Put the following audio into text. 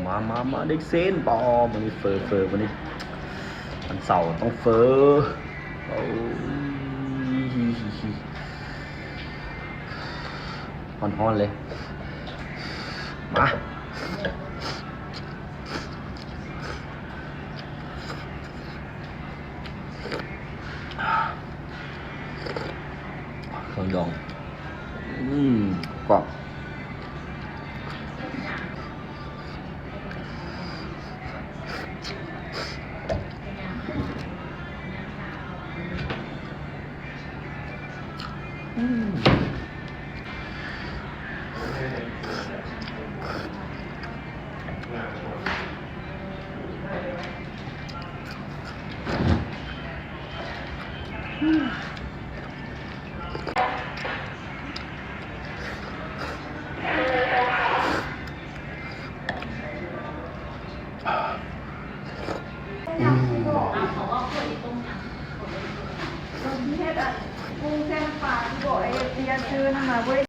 ມາ ມາ ມາ ເດັກເຊນ ປາ ມື້ນີ້ເຝີ ເຝີ ມື້ນີ້ວັນເສົາຕ້ອງເຝີ. ໂອ້ຍ ຮ້ອນໆ ເລີຍ ມາ. ເຄື່ອງດອງ ອືມ ກອບ. ອືມ. ອືມ. ເຮັດອັນ ກຸ້ງແຊ່ນ້ຳປາ ທີ່ບອກໄອ້ເບຍຊື້ນັ້ນນະເວີຍ.